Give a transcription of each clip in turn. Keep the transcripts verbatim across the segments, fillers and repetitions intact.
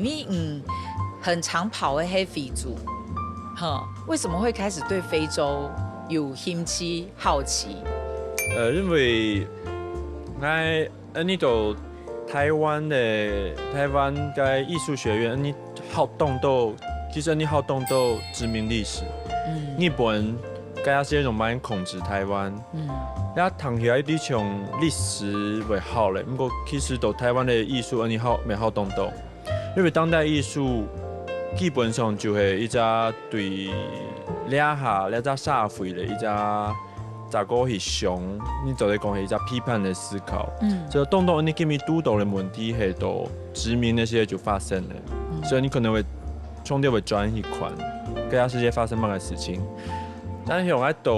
你嗯，很常跑的黑非洲，哈，为什么会开始对非洲有兴趣、好奇？呃，因为，𠊎，呃，你到台湾的，台湾个艺术学院，你好动到，其实你好动到殖民历史。日本个也是一种蛮控制台湾。嗯，也谈起来一种历史为好嘞，不过其实到台湾的艺术，你好，蛮好动到。因为当代艺术基本上就系一只对这下这只社会的一只，再过去想，你做得讲系一只批判的思考。嗯，所以当当你今日堵到的问题，系到殖民那些就发生了，所以你可能会重点会转去看，各个世界发生么个事情。但是我到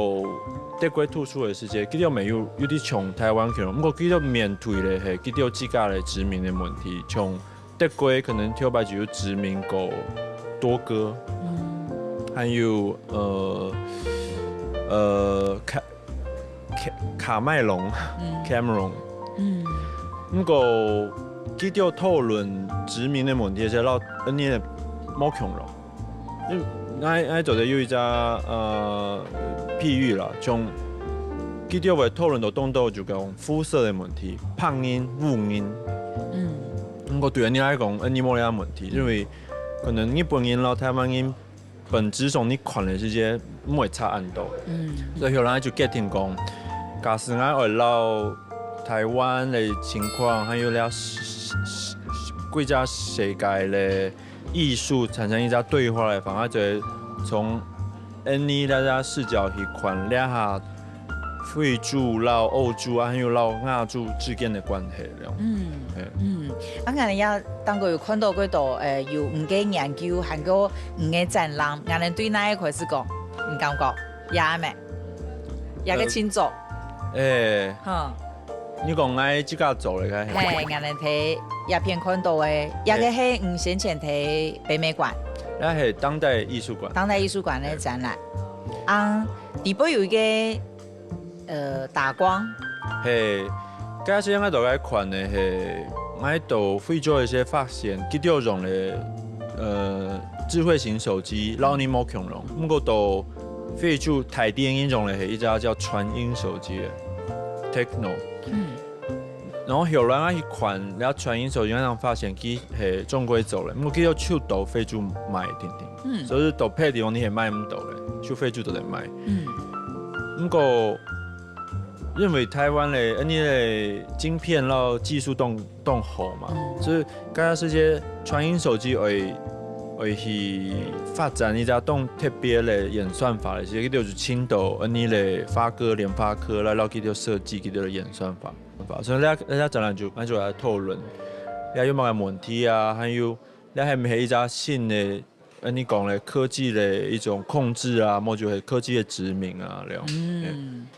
德国读书的时节，佢哋没有有啲像台湾可能，不过佢哋面对的系佢哋自家的殖民的问题，像德国可能头擺就有殖民过多哥，还有呃呃卡卡卡麦隆，Cameron，嗯，不过佢哋讨论殖民的问题，是老你也冇共咯。 因为𠊎𠊎做得有一只呃譬喻啦，像佢哋会讨论到当多就讲肤色的问题，白人、乌人。嗯，不过对你来讲，你冇这个问题，因为可能日本人咯、台湾人本质上你看的世界唔会差恁多。嗯，所以后来就决定讲，假使𠊎爱老台湾的情况，还有了几只世界的 艺术产生一只对话的方法，就系从印尼大家视角去看两下非洲、老欧洲啊，还有老亚洲之间的关系了。嗯，嗯，啊，可能也当过有看到过多，呃，有五个研究，还有五个展览，可能对哪一块是讲，你感觉也没，也个清楚。哎，哈。 你讲𠊎自家做个个？嘿，𠊎等在这片看到个，这个是你先前在北美馆，那是当代艺术馆，当代艺术馆个展览。啊，底部有一个呃打光，嘿，刚开始应该都在看的是，我到非洲一些发现，佢就用的呃智慧型手机，然后你冇恐龙，不过到非洲台电影用的是一家叫传音手机的。 Techno。嗯，然后后来啊去看，然后传音手机，然后发现佢系中国做的，不过佢又出到非洲卖定定，嗯，所以到别地方你也卖不到嘞，就非洲都在卖。嗯，不过因为台湾嘞，你的晶片咯技术动动好嘛，所以刚刚世界传音手机会会去发展一家动特别的演算法的，其实就是青岛，你嘞发哥、联发科来，然后佢就设计佢的演算法。 法，所以大家大家展览就那就来讨论，也有么个问题啊，还有也还没一家新的，呃，你讲的科技的一种控制啊，么就系科技的殖民啊，了。嗯。